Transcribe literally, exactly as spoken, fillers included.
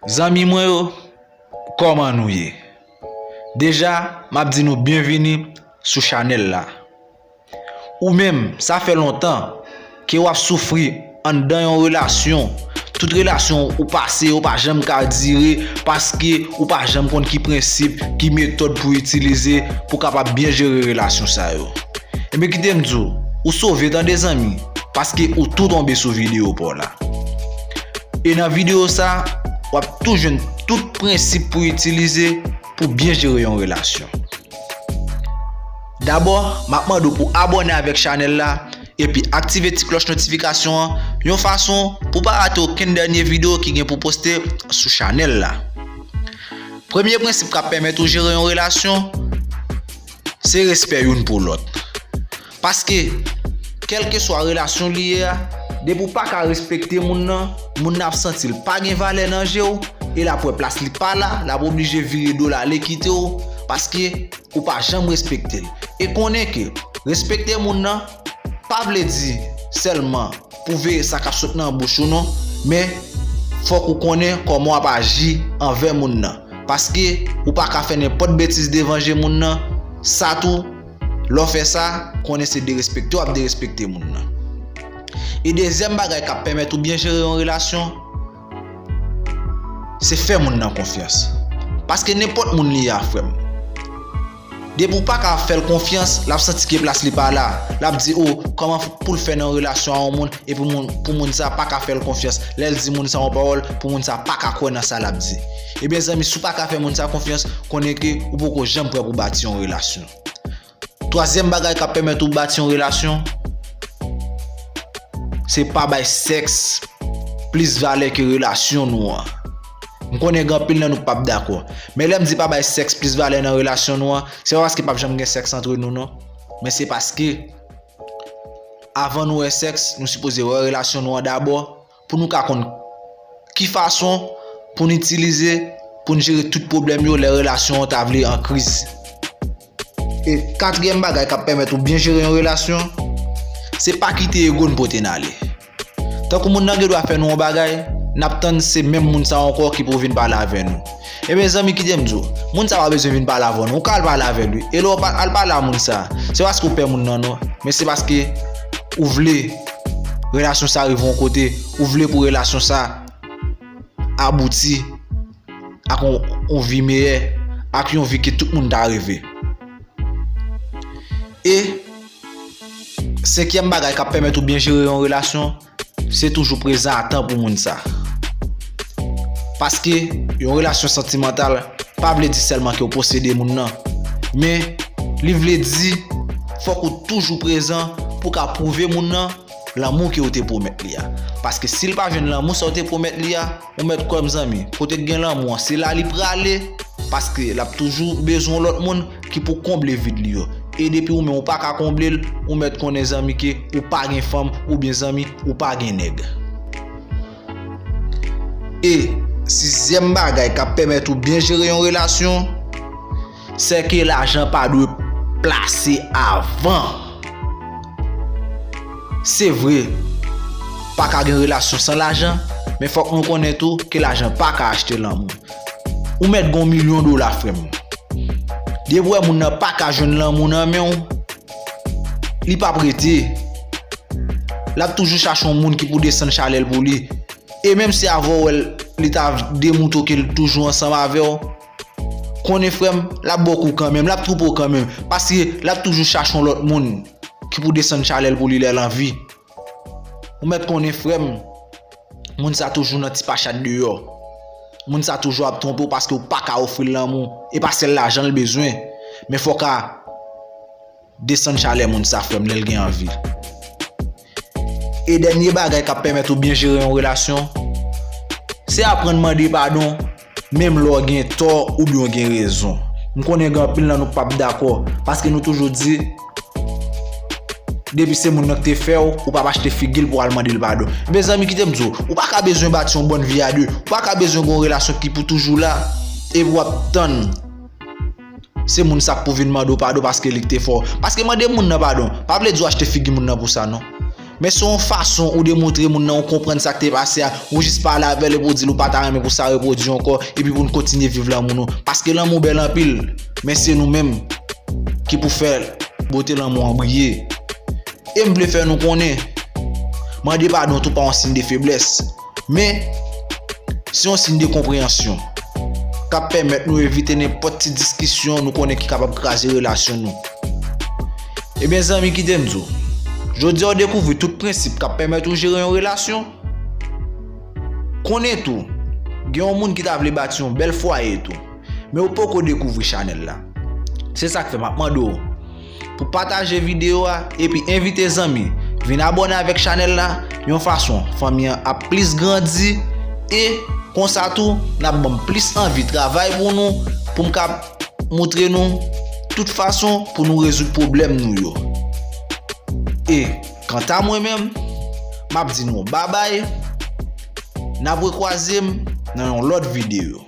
Zanmi mwen yo, kòman nou ye? Deja, m ap di nou byenvini sou chanèl la. Ou menm, sa fè lontan ke w ap soufri anndan yon relasyon. Tout relasyon ou pase yo pa janm ka dire paske ou pa janm konn ki prensip, ki metòd pou w itilize pou w kapab byen jere relasyon sa yo. Ebyen, kite m di w, ou sove tande zanmi, paske ou tou tonbe sou videyo pa w la. E nan videyo sa, w ap tou jwenn tout prensip pou w itilize pou byen jere yon relasyon. Dabò, m ap mande w pou abòne avèk chanèl la epi aktive ti klòch notifikasyon an yon fason pou w pa rate okenn dènye videyo ki gen pou poste sou chanèl la. Premye prensip k ap pèmèt ou jere yon relasyon, se respè youn pou lòt. Paske, kèlkeswa relasyon li ye a, depi w pa ka respekte moun nan, moun nan ap santi l pa gen valè nan je w, e l ap wè plas li pa la, l ap oblije vire do l ale kite w, paske ou pa janm respekte l. E konnen ke respekte moun nan pa vle di sèlman pou veye sa k ap sot nan bouch ou non, men fòk ou konnen kòman w ap aji anvè moun nan. Paske ou pa ka fè nenpòt betiz devan je moun nan, sa tou, lè w fè sa, konnen se derespekte w ap derespekte moun nan. E dezyèm bagay k ap pèmèt ou byen jere yon relasyon, se fè moun nan konfyans. Paske nenpòt moun li ye a, frè m, depi w pa ka fè l konfyans, l ap santi ke plas li pa la. L ap di, o, kòman pou l fè nan relasyon a yon moun, epi moun, pou moun sa pa ka fè l konfyans. Lè l di moun sa yon pawòl, pou moun sa pa ka kwè nan sa l ap di. Ebyen, zanmi, si w pa ka fè moun sa konfyans, konnen ke ou poko janm prè pou bati yon relasyon. Twazyèm bagay k ap pèmèt ou bati yon relasyon, se pa bay sèks plis valè ke relasyon nou an. M konnen gen anpil nan nou k p ap dakò. Men lè m di pa bay sèks plis valè nan relasyon nou an, se pa paske p ap janm gen sèks antre nou non. Men se paske, avan nou wè sèks, nou sipoze wè relasyon nou an dabò, pou nou ka konn ki fason pou n itilize, pou n jere tout pwoblèm yo lè relasyon an ta vle an kriz. E katriyèm bagay k ap pèmèt ou byen jere yon relasyon, se pa kite ego n pote n ale. Tankou moun nan gen dwa fè nou yon bagay, n ap tann se menm moun sa ankò ki pou vin pale avè nou. Ebyen, zanmi, kite m di w, moun sa pa bezwen vin pale avè nou, ou ka al pale avè l, wi. E lè w pa-, al pale a moun sa, se paske ou pè moun nan, non, men se paske ou vle relasyon sa rive yon kote, ou vle pou relasyon sa abouti ak yon, yon vi meyè, ak yon vi ke tout moun ta reve. E senkyèm bagay k ap pèmèt ou byen jere yon relasyon, se toujou prezan a tan pou moun sa. Paske yon relasyon santimantal pa vle di sèlman ke w posede moun nan, men li vle di fòk ou toujou prezan pou w ka pwouve moun nan lanmou ke w te pwomèt li a. Paske si l pa jwenn lanmou sa w te pwomèt li a, ou mèt kwè m zanmi, kote k gen lanmou an, se la li prale, paske l ap toujou bezwen yon lòt moun ki pou konble vid li yo. E depi ou menm ou pa ka konble l, ou mèt konnen zanmi ke ou pa gen fanm oubyen zanmi ou pa gen nèg. E sizyèm bagay k ap pèmèt ou byen jere yon relasyon, se ke lajan pa dwe plase avan. Se vre, pa ka gen relasyon san lajan, men fòk nou konnen tou ke lajan pa ka achte lanmou. Ou mèt gen yon milyon dola, frè m. Depi w wè moun nan pa ka jwenn lanmou nan men w, li p ap rete. L ap toujou chache yon moun ki pou desann chalè l pou li. E menm si avè w wè l, li ta demoutre w ke l toujou ansanm avè w, konnen, frè m, l ap ba w kou kanmenm, l ap twoupe w kanmenm, paske l ap toujou chache yon lòt moun ki pou desann chalè l pou li lè l anvi. Ou mèt konnen, frè m, moun sa toujou nan ti pachat deyò. Moun sa toujou ap twonpe w paske w pa ka ofri l lanmou. E pa sèl lajan l bezwen, men fò w ka desann chalè moun sa, frè m, lè l gen anvi. E dènye bagay k ap pèmèt ou byen jere yon relasyon, se aprann mande padon, menm lè w gen tò oubyen w gen rezon. M konnen gen anpil nan nou k p ap dakò, paske nou toujou di, depi se moun nan k te fè w, ou p ap achte figi l pou w al mande l padon. Mezanmi, kite m di w, ou pa ka bezwen bati yon bòn vi a de, ou pa ka bezwen gen yon relasyon ki pou toujou la, epi w ap tann se moun sa k pou vin mande w padon paske li k te fè w. Paske mande moun nan padon pa vle di w achte figi moun nan pou sa, non. Men se yon fason ou demontre moun nan ou konprann sa k te pase a, ou jis pale avè l epi ou di l ou pa ta renmen pou sa repwodui ankò, epi pou n kontinye viv lanmou nou. Paske lanmou bèl anpil, men se nou menm ki pou fè bote lanmou an briye. E m vle fè nou konnen, mande padon tou pa yon siy de feblès, men se yon siy de konpreyansyon k ap pèmèt nou evite nenpòt ti diskisyon nou konnen ki kapab kraze relasyon nou. Ebyen zanmi, kite m di w, jodi a w dekouvri tout prensip k ap pèmèt ou jere yon relasyon. Konnen tou, gen yon moun ki ta vle bati yon bèl fwaye tou, men ou poko dekouvri chanèl la. Se sa k fè m ap mande w pou pataje videyo a epi envite zanmi vin abòne avèk chanèl la, yon fason fanmi an ap plis grandi, e konsa tou n ap ban m plis anvi travay pou nou, pou m ka moutre nou tout fason pou nou rezoud pwoblèm nou yo. E kanta mwen menm, m ap di nou babay, n ap rekwaze m nan yon lòt videyo.